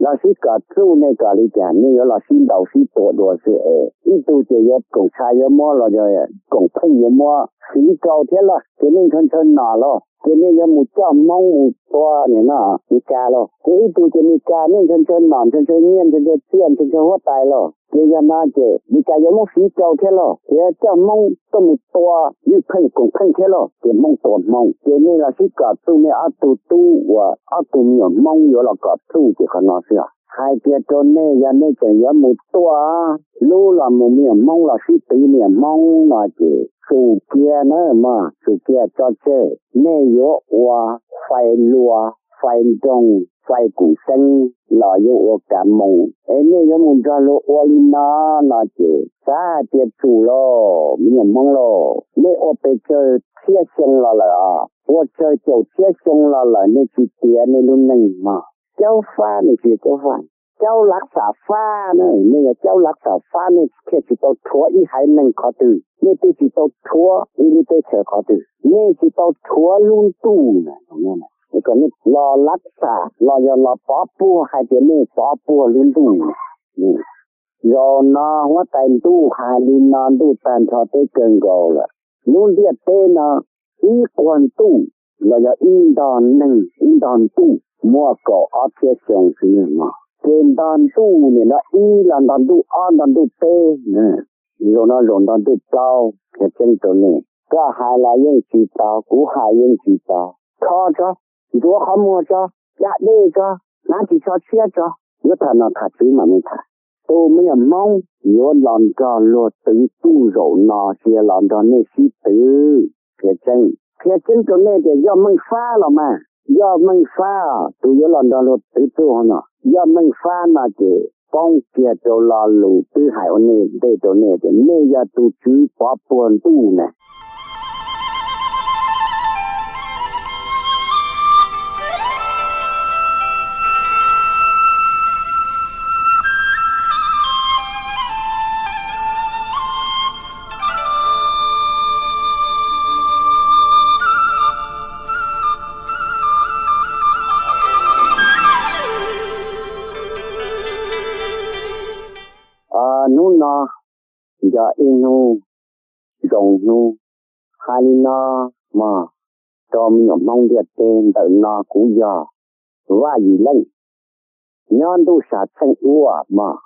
los sib kom txuj nej kom li cas, nej yuav los sib ntaus sib tua dua xwb es ib tug ces yuav koom tshaj yuav muab los yog koom pheej yuav muab fiv rau thiab los ces nej ntshaw ntshaw nom los ces nej yuav mus coj Hmoob mus tua nim no Meskas los ces ib tug ces Meskas nej ntshaw ntshaw nom ntshaw ntshaw nyiaj ntshaw ntshaw txiaj ntshaw ntshaw huab tais los ces yog no ces Meskas yuav muab fiv rau thiab los ces coj Hmoob tuaj mus tua ywj pheej koom pheej thiab los ces Hmoob tua Hmoob ces nej los sib kom txuj nej ob tug tub uas ob tug me nyuam Hmoob yuav los kom txuj ces qhov no xwb os. Hais kiag rau nej, yog nej tseem yuav mus tuaj lub los mus me nyuam Hmoob los sib twv me nyuam Hmoob no ces xum kiag na mog, xum kiag tso tseg, nej yuav ua fais luas fais nroog fais kum xeeb los yuav ua kav moos es nej yuav mus nrog luag ua li no no ces xav hais tias tsum lauj me nyuam Hmoob lauj, nej ua pes tsawg txhiab xyoo los lawm os, ua tsawg caum txhiab xyoo los lawm nej tsis tiav nej lub neej mog. Caub fab nej tsis yog caub fab, caub lav xam fab na, nej yog caub lav xam fab nej thiaj tsis tau rhuav ib haiv neeg qhov twg, nej thiaj tsis tau rhuav ib lub teb chaws qhov twg, nej tsis tau rhuav lub ntuj na. Kom nej los lav xam los yog los pov puag hais tias nej pov puag lub ntuj. Zaum no huab tais ntuj hais li no ntuj tag nrho teb kawg nkaus lawm, lub ntiaj teb no ib quag ntuj los yog ib ntog neeg ib ntog ntuj muaj kaum ob txhiab xyoo xwb no ces ntog ntuj nim no ib los ntog ntuj ob ntog ntuj peb, zaum no zaum ntog ntuj plaub. Qhia tseeb rau nej, koj hais los yeej tsis tau, kuv hais yeej tsis tau, kho tso, ntxuav qhov muag tso, cab dej tso, hnav ris tsho tshiab tso, yuav tham no tham tswv mam li tham. Tus me nyuam Hmoob yuav los nrog luag twv txuj zaum no tsis yog los nrog nej sib twv. Qhia tseeb, qhia tseeb rau nej tias yog Meej Fab los mas, yog Meej Fab tus yuav los nrog luag twv txuj no, yog Meej Fab no ces poob kiag rau lo lus twb hais ua ntej rau nej tias nej yog tus tswv pov puag ntuj na. Hnub no yog ib hnub zoo hnub, hais li no mog, rau me nyuam Hmoob ntiaj teb, ntawm no kuv yog Vaj Yim Leej, nyob ntuj sam txheej ub mog.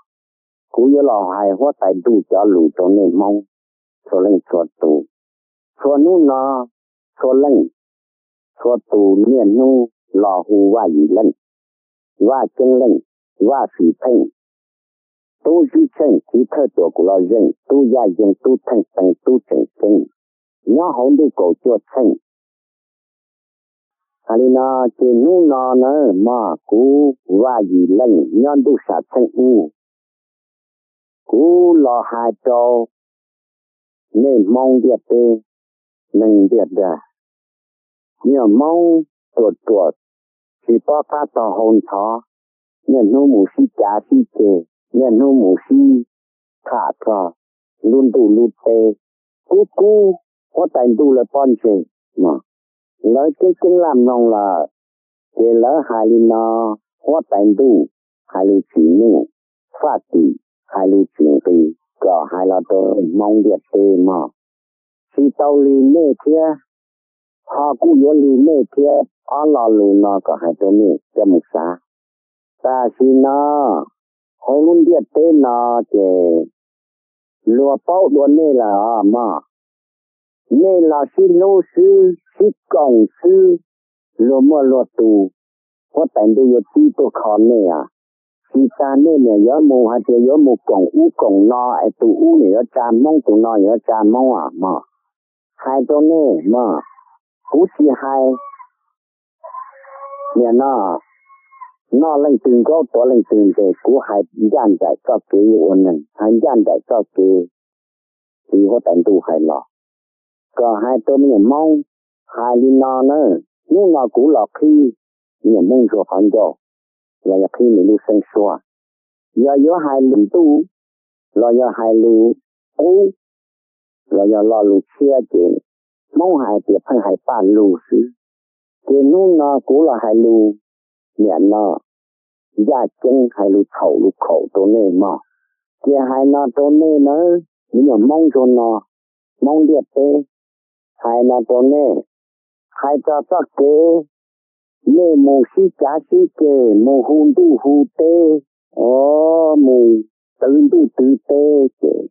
Kuv yuav los hais huab tais ntuj cov lus rau nej Hmoob txhua leej txhua tus. Txhua hnub no txhua leej txhua tus niaj hnub los hu Vaj Yim Leej, Vaj Ceeb Leej, Vaj Fim Pheej, Tub Zwb Tsheej, Txiv Thawj Tuam Kuv Loj Zeej, Tub Yaj Yeeg, Tub Theej Teev, Tub Tseem Ceeb, nyob hauv ntuj kaum cuaj txheej. Hais li no ces hnub no na mog, kuv Vaj Yim Leej nyob ntuj sam txheej ub, kuv los hais rau nej Hmoob ntiaj teb, neeg ntiaj teb, me nyuam Hmoob ruam ruam tsis paub qab taug hau ntxhov, niaj hnub mus sib cav sib ceg, niaj hnub mus sib tham txog lub ntuj lub teb, kub kub huab tais ntuj lawv pob ntseg no. Lawv ceeb ceeb laj mloog lawm, ces lawv hais li no, huab tais ntuj hais lus tsis nyuj, faj tim hais lus tsis nqi, kom hais los rau nej Hmoob ntiaj teb mog, tsis tau lig nej thiab, ho kuj yuav lig nej thiab. Ob lo lus no kom hais rau nej coj mus xav. Tam sim no hauv lub ntiaj teb no ces luag paub dua nej lawm os mog. Nej los sib hlub xwb sib koom xwb, luag muaj luag tus, huab tais ntuj yuav txib tuaj kho nej os. Tsis tas nej niam yuav mus hais tias yuav mus koom ub koom no es tus ub niam yuav tsa Hmoob tus no yuav tsa Hmoob os mog. Hais rau nej mog, kuv tsis hais niam no noj leej twg nkaub tuav leej twg ntses, kuv hais ncaj nraim txoj kev yuav ua neeg, hais ncaj nraim txoj kev li huab tais ntuj hais los. Kom hais rau me nyuam Hmoob, hais li no na, hnub no kuv los qhib me nyuam Hmoob ntsuag qhov ncauj, los yog qhib nws lub xeeb suab, yog yuav hais lus ntuj los yog hais lus qub los yog lo lus tshiab ces Hmoob hais tias pheej hais paj lug xwb. Ces hnub no kuv los hais lus niam no, yaj ceeb hais lus txhaum lus khaum rau nej mog. Ces hais no rau nej nawb, me nyuam Hmoob tsuag no, Hmoob ntiaj teb, hais no rau nej, hais txog txoj kev nej mus sib cav sib ceg, mus hu ntuj hu teb, o, mus twv ntuj twv teb ces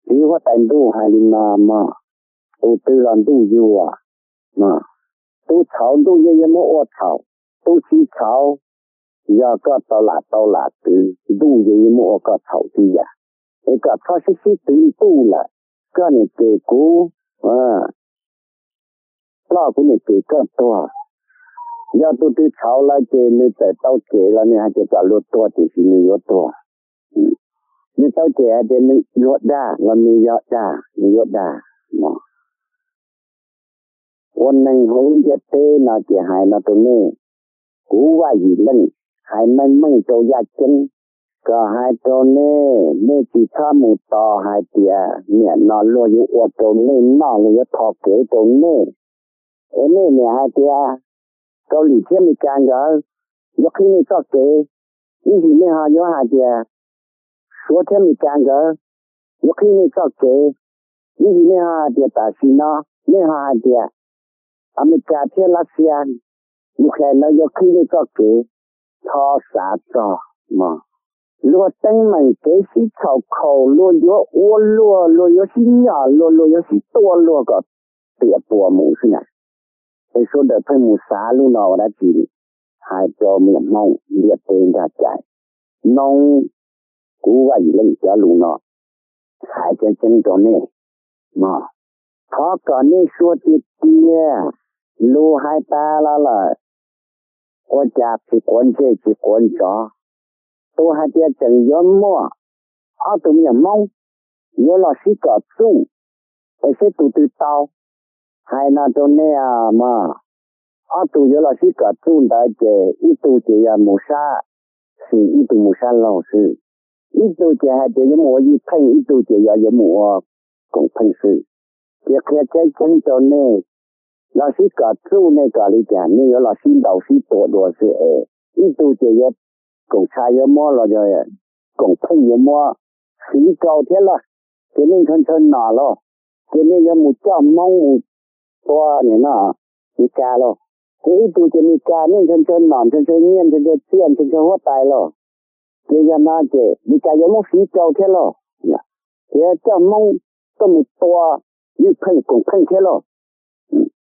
txiv huab tais ntuj hais li no mog, tus twg los ntuj yuam, tus txhaum ntuj yeej yuav muab ua txhaum, tus tsis txhaum yog koj tau lam tau lam twv ntuj yeej yuav muab ua koj txhaum tib yam. Es kom txhob sib sib twv ntuj lawm, koj niam cem kuv, ploj kuv niam cem koj tuag. Yog tus twg txhaum lawm ces nws txawm tau cem los nws hais tias kom luag tuag tiam sis nws yuav tuag. Nws tau cem hais tias nws yuav dag los nws yog dag, nws yuav dag. Ua neeg hauv lub ntiaj teb no ces hais no rau nej, kuv Vaj Yim Leej hais meej meej rau yaj ceeb, kom hais rau nej, nej tsis txhob mus tos hais tias niam no luag yuav ua rau nej noj, luag yuav tho kev rau nej. Es nej niam hais tias Kaus Lim thiab Amelikas nkawd yuav qhib nej txoj kev, ib ntsis nej ho yuav hais tias Suav thiab Amelikas nkawd yuav qhib nej txoj kev, ib ntsis nej ho hais tias tam sim no nej ho hais tias Amelikas thiab Lav Xias, Ukraine ntawd yuav qhib nej txoj kev. Thov xav txog mog, luag teeb meem kev sib txhaum khaum, luag yuav ua luag, luag yuav sib nyom luag, luag yuav sib tua luag kom tiam puas mus xwb na. Es sawv daws pheej mus xav lub no ua dab tsi? Hais rau me nyuam Hmoob ntiaj teb nrog cai, mloog kuv Vaj Yim Leej cov lus no hais tseeb tseeb rau nej mog. Thov kom nej suav tiag tiag, lus hais tas los lawm, ua cas tsis quav ntsej tsis quav ntsov. Tus hais tias tseem yuav muaj ob tug me nyuam Hmoob yuav los sib kom txuj, es seb tus twg tau. Hais no rau nej mog, ob tug yuav los sib kom txuj ntawd ces ib tug ces yog mus sab xis, ib tug mus sab laug xwb. Ib tug ces hais tias yuav mus ua Yij Pheej, ib tug ces yog yuav mus ua Koom Pheej xwb. Ces qhia tseeb tseeb rau nej, los sib kom txuj nej kom li cas, nej yuav los sib ntaus sib tua dua xwb es. Ib tug ces yuav Koom Tsha yuav muab los yog Koom Pheej yuav muab fiv rau thiab lawm, ces nej ntshaw ntshaw nom lauj, ces nej yuav mus coj Hmoob mus tua nim no Meskas lauj. Ces ib tug ces Meskas nej ntshaw ntshaw nom, ntshaw ntshaw nyiaj, ntshaw ntshaw txiaj, ntshaw ntshaw huab tais lauj. Ces yog no ces Meskas yuav muab fiv rau thiab lauj, ces yuav coj Hmoob tuaj mus tua Yij Pheej Koom Pheej thiab lauj.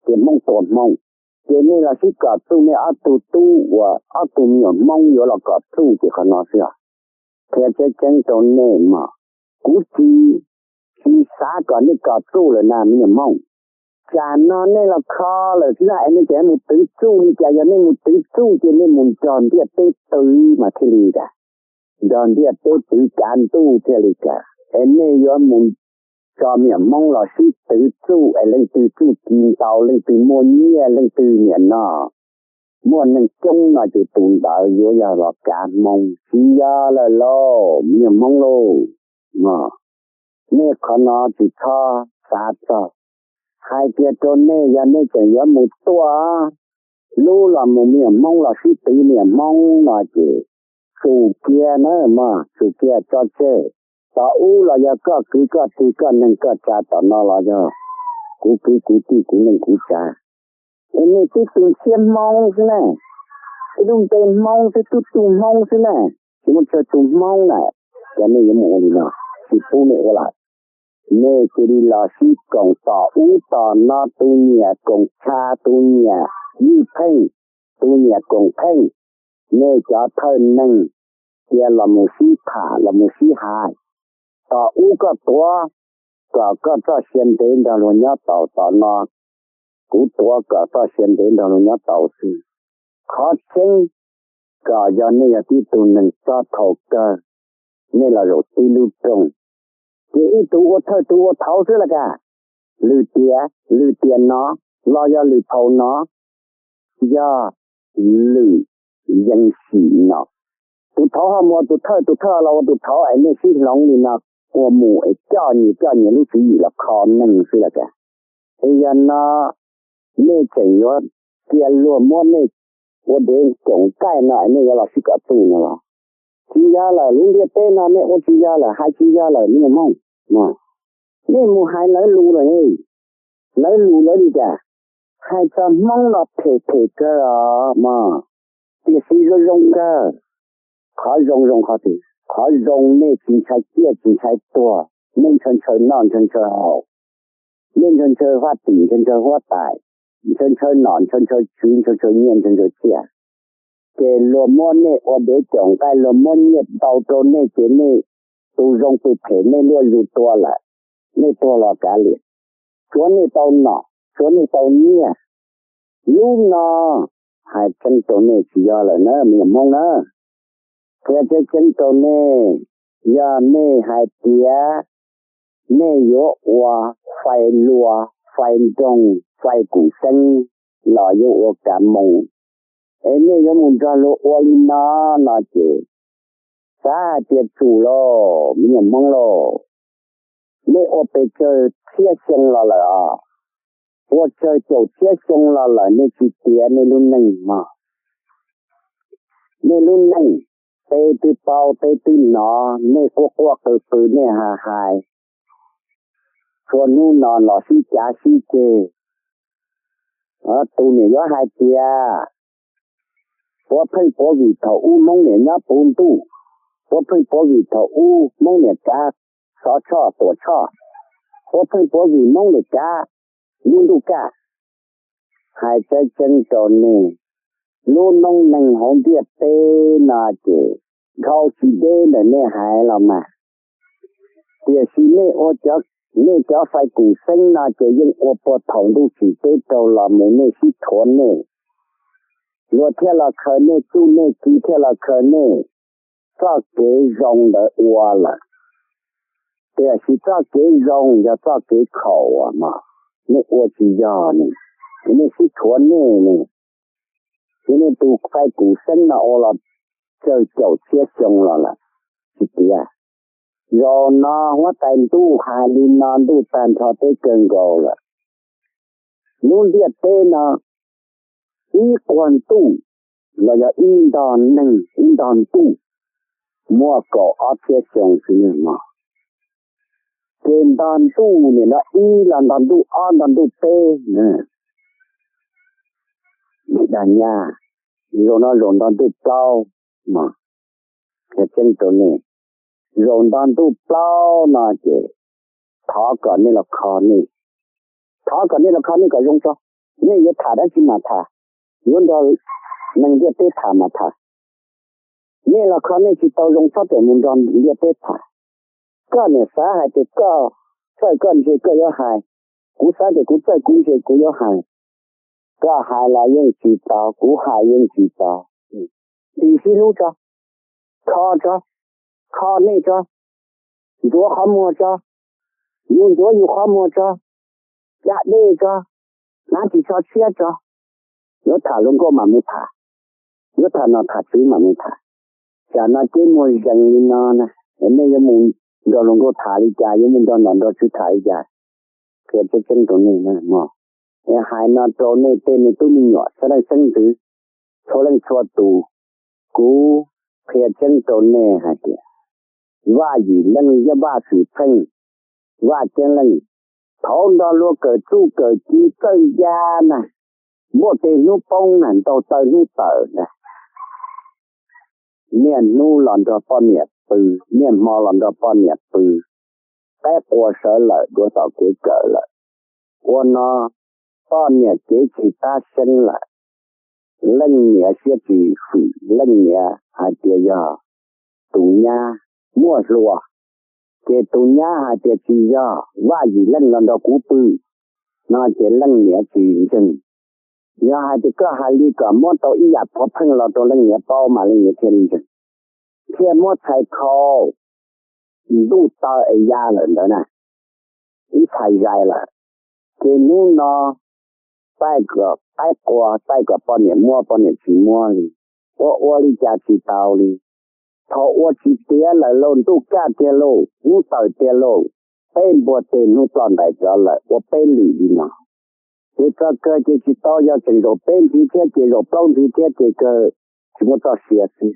Ces Hmoob tua Hmoob. Ces nej los sib kom txuj, nej ob tug tub uas ob tug me nyuam Hmoob yuav los kom txuj ces qhov no xwb os. Qhia tseeb tseeb rau nej mog, kuv tsis, tsis xav kom nej kom txuj lawm na me nyuam Hmoob. Tsam no nej los kho lawm xwb na, es nej tseem mus twv txuj li cas? Yog nej mus twv txuj ces nej mus nrog ntiaj teb twv mas thiaj li cas, nrog ntiaj teb twv kav ntuj thiaj li cas. Es nej yuav mus tso me nyuam Hmoob los sib twv txuj, es leej twg txuj ci ntau, leej twg muaj nyiaj, leej twg niam no muaj neeg coob no ces tus ntawd yuav yog los kav Hmoob, tsis yog lawm lauj me nyuam Hmoob lauj. Nej qhov no tsis txhob xav txog. Hais tias rau nej, yog nej tseem yuav mus tuaj lub los mus me nyuam Hmoob los sib twv me nyuam Hmoob no ces xum kiag na mog, xum kiag tso tseg. Tom ub los yog koj kwv koj tij koj neeg koj tsav, tom no los yog kuv kwv kuv tij kuv neeg kuv tsav. Es nej tib tug ntxhiab Hmoob xwb na, ib lub npe Hmoob xwb, tub tug Hmoob xwb na, tsis muaj tsawg tus Hmoob na. Ces nej yuav mus ua li no, tsis pub nej ua lawm. Nej cia li los sib koom tom ub tom no, tus nyiam Koom Tsha, tus nyiam Yij Pheej, tus nyiam Koom Pheej, nej cov thawj neeg cia los mus sib tham los mus sib hais. Tom ub koj tuav kom koj txoj sia ntev nrog luag nyob tau, tom no kuv tuav kom txoj sia ntev nrog luag nyob tau xwb. Qhov tseeb kom yog nej yog tib tug neeg txob thaum kawg, nej los zaum tib lub rooj, ces ib tug ua thawj tug ua thaud xwb los cas. Lwm tiam, lwm tiam no los yog lwm thaum no, yog lwm yees sim no, tus thaud ho mus ua tus thawj, tus thawj los ua tus thaud, es nej sib hloov li no ua mus es coj nyias coj nyias lub tswv yim los kho neeg xwb los cas. Es yog no nej tseem yuav cia luag muab nej ua dev caum nqaij no nej yuav los sib kom txuj no los? Tsis yog lawm, lub ntiaj teb no nej ua tsis yog lawm, hais tsis yog lawm me nyuam Hmoob. Nej mus hais lawv lus lawm, lawv lus lawv li cas? Hais txog Hmoob no phem phem kawg os mog, tiam sis zoo zoo kawg. Qhov zoo zoo qhov twg? Qhov zoo nej tsis ntshai ciaj tsis ntshai tuag, nej ntshaw ntshaw noj ntshaw ntshaw haus, nej ntshaw ntshaw huab tim ntshaw ntshaw huab tais, ntshaw ntshaw nom ntshaw ntshaw tswv ntshaw ntshaw nyiaj ntshaw ntshaw txiaj. Ces luag muab nej ua dev caum nqaij, luag muab nyiaj ntau rau nej ces nej tus zoo tus phem nej luaj zus tua lawm, nej tuag los kav liam. Tshuav nej tau nom, tshuav nej tau nyiaj. Lub no hais tseeb rau nej tsis yog lawm na me nyuam Hmoob na. Qhia tseeb tseeb rau nej, yog nej hais tias nej yuav ua fais luas, fais nroog, fais kum xeeb los yuav ua kav moos, es nej yuav mus nrog luag ua li no no ces xav hais tias tsum lauj me nyuam Hmoob lauj. Nej ua pes tsawg txhiab xyoo los lawm os, ua tsawg caum txhiab xyoo los lawm nej tsis tiav nej lub neej mog. Nej lub neej, tej twg paub tej twg hnov, nej quaj quaj qw qw nej hais hais, txhua hnub no los sib cav sib ceg. Tus niam yuav hais tias, puav pheej puav vim thaum ub Hmoob niam nyob puv ntuj, puav pheej puav vim thaum ub Hmoob niam kav Xov Tshoj Tuam Tshoj, puav pheej puav vim Hmoob niam kav lub ntuj kaj. Hais tseeb tseeb rau nej, lub noob neej hauv ntiaj teb no ces dhau tsis deb ntawm nej hais los mas. Tiam sis nej ua, nej cov fais kum xeeb no ces yeej ua puag thaum ntuj tsim teb rau los mus nej sib thuav nej. Luag thiaj los khaws nej txuj nej ci, thiaj los khaws nej txoj kev zoo ntawd ua lawm. Tiam sis txoj kev zoo yog txoj kev khaum no, nej ua tsis yog ne, nej sib thuav nej ne. Ces nej tus fais kum xeeb no ua los tsawg caum txhiab xyoo los lawm tsis tiav. Zaum no huab tais ntuj hais li no ntuj tag nrho teb kawg nkaus lawm. Lub ntiaj teb no ib quag ntuj los yog ib ntog neeg ib ntog ntuj muaj kaum ob txhiab xyoo xwb no. Ces ntog ntuj nim no ib los ntog ntuj ob ntog ntuj peb, dag nyab, zaum no zaum ntog ntuj plaub no. Qhia tseeb rau nej, zaum ntog ntuj plaub no ces thov kom nej los kho nej, thov kom nej los kho nej kom zoo tso. Nej yuav tham dab tsi mas tham, yuav nrog neeg ntiaj teb tham mas tham. Nej los kho nej tsis tau zoo txhob txawm mus nrog ntiaj teb tham. Koj niam xav hais tias koj txawj koj ntse koj yuav hais, kuv xav tias kuv txawj kuv ntse kuv yuav hais. Koj hais los yeej tsis tau, kuv hais yeej tsis tau. Tis sib hlub tso, kho tso, kho nej tso, ntxuav qhov muag tso, yus ntxuav yus qhov muag tso, caj dej tso, hnav ris tsho tshiab tso. Yuav tham hluas nkauj mam mus tham, yuav tham nom tham tswv mam mus tham. Tsam no ces muaj zees li no na, nej yuav mus nrog hluas nkauj tham li cas, yuav mus nrog nom nrog tswv tham li cas? Qhia tseeb tseeb rau nej na mog. Es hais no rau nej tej me tub me nyuam xeeb leej xeeb ntxwv, txhua leej txhua tus, kuv qhia tseeb rau nej hais tias Vaj Yim Leej yog Vaj Xwm Pheej, Vaj Ceeb Leej, thaum nrog luag kawm txuj kawm ci txawj ya na, npuaj teg hnub poob na, ntaug taw hnub tawm na, niaj hnub los nrog poj niam pw, niaj hmo los nrog poj niam pw, qaib qua sawv lawm dua tom kev kawm lawm. Ua no poj niam cev tsis tab seeb lawm, leej niam siab tsis fwm, leej niam hais tias yog tus nyab muaj hlua, ces tus nyab hais tias tsis yog, Vaj Yim Leej los nrog kuv pw no ces leej niam tsis ntseeg. Yog hais tias koj hais li kom muab tau ib yam pov pheej los rau leej niam paub mas leej niam thiaj li ntseeg, thiaj muab txhais khau ntuj taw es ya lawm ntawd na, ib txhais zais lawm. Ces hnub no taij kom qaib qua, taij kom poj niam muab, poj niam tsis muab li, ua ua li cas tsis tau li. Thaum ua tsis tiav lawm lauj, ntuj kaj tiag lauj, hnub tawm tiag lauj, peb npuaj teg hnub ploj ntais rov lawm, ua peb lwm li no. Ces txog kawg ces tsis tau, yog tseem zaum peb ntxiv thiab ces zaum plaub ntxiv thiab ces kawg tsis muaj txoj sia xwb.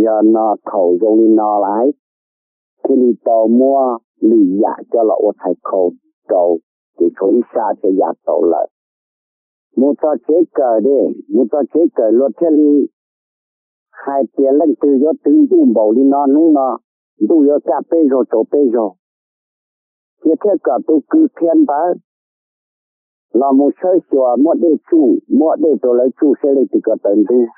Yog no thaum zoo li no lawm thiaj li tau muab lwm yam coj los ua txhais khau rau, ces tshuav ib sab thiaj ya tau lawm. Mus txog tsev kawm de, mus txog tsev kawm luag thiaj li hais tias leej twg yuav twv ntuj npaum li no hnub no, ntuj yuav kaj peb zaug tsau peb zaug. Ces thiaj kom tus kws qhia ntawv los mus tshawb xyuas muab dej tsuj, muab dej rau lawv tsuj saib leej twg ko taw ntub.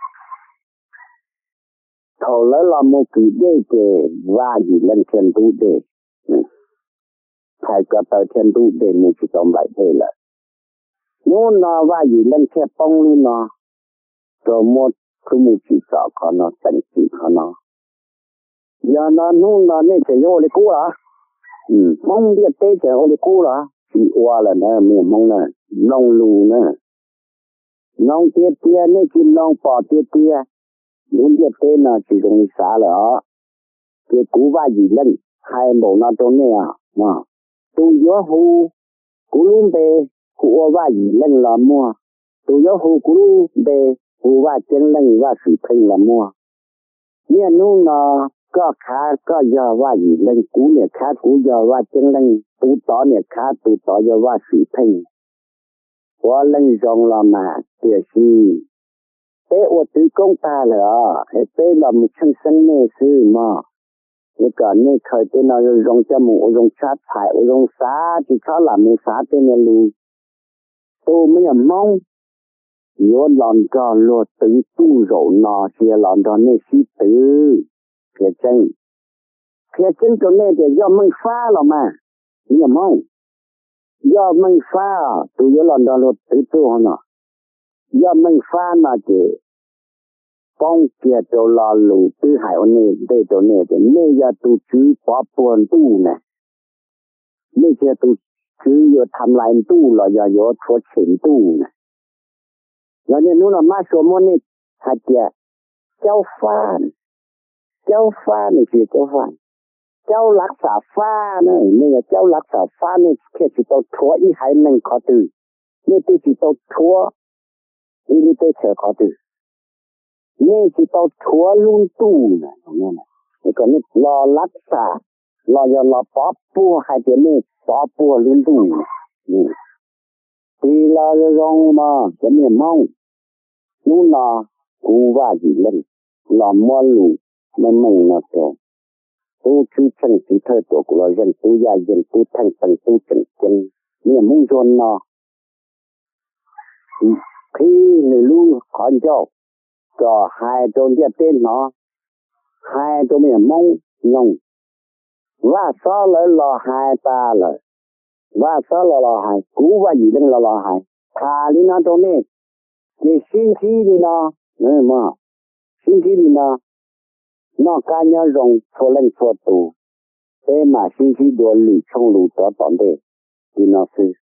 Thaum lawv los mus kwm dej ces Vaj Yim Leej thiaj ntub dej, phais ko taw thiaj ntub dej mus tsis tau nplaim dej lawm. Hnub no Vaj Yim Leej thiaj poob lub no rau muab tub mus tsim txom qhov no, teem txim qhov no. Yog no hnub no nej tseem yuav ua li qub los? Hmoob ntiaj teb tseem ua li qub los? Tsis ua lawm na, me Hmoob na, mloog lus na. Mloog tiag tiag, nej tsis mloog pom tiag tiag, lub ntiaj teb no tsis zoo li xav lawm os. Ces kuv Vaj Yim Leej hais npaum no rau nej os. Tus yuav hu kuv lub npe hu ua Vaj Yim Leej los muaj, tus yuav hu kuv lub npe hu Vaj Ceeb Leej, Vaj Swm Pheej los muaj. Niaj hnub no koj khav koj yog Vaj Yim Leej, kuv niam khav kuv yog Vaj Ceeb Leej, tus tod niam khav tus tod yog Vaj Swm Pheej. Puav leej zoo los mas, tiam sis peb ua twv koob tag lawm os, es peb los mus tsheej xeeb nej xwb mog. Es kom nej khaws tej no zoo zoo coj mus ua zoo tshab txhais, ua zoo xav, tsis txhob lam mus xav tej niag lus. Tus me nyuam Hmoob yuav los nrog luag twv tuj zaum no, tsis yog los nrog nej sib twv. Qhia tseeb, qhia tseeb rau nej tias yog Meej Fab los mas, me nyuam Hmoob, yog Meej Fab tus yuav los nrog luag twv tuj no. Yog Meej Fab no ces poob kiag rau lo lus twb hais ua ntej rau nej tias nej yog tus tswv pov puag ntuj na, nej tsis yog tus tswv yuav tham lais ntuj los yog yuav rhuav tshem ntuj na. Yog niaj hnub no Mab Sua muab nej hais tias Caub Fab, Caub Fab, nej tsis yog Caub Fab, Caub Lav Xam Fab na, nej yog Caub Lav Xam Fab, nej thiaj tsis tau rhuav ib haiv neeg qhov twg, nej thiaj tsis tau rhuav ib lub teb chaws qhov twg, nej tsis tau rhuav lub ntuj na. Kom nej los Lav Xam, los yog los pov puag hais tias nej pov puag lub ntuj. Tis los zoo mog cov me nyuam Hmoob, hnub no kuv Vaj Yim Leej los muab lus meej meej no rau tub Tswb Tsheej, txiv thawj tuam kuv los zeej, tub Yaj Yeej, tub Theej Peej, tub Tseem Ceeb, me nyuam Hmoob ntsuag no qhib nws lub qhov ncauj kom hais rau ntiaj teb hnov, hais rau me nyuam Hmoob mloog. Vaj Xob lawv los hais tas lawm, Vaj Xob los los hais, kuv Vaj Yim Leej los los hais, tham li no rau nej, ces sib ntsib li no, sib ntsib li no, noj qab nyob zoo txhua leej txhua tus, peb mam sib ntsib dua lwm tshooj lus rov tom ntej li no xwb.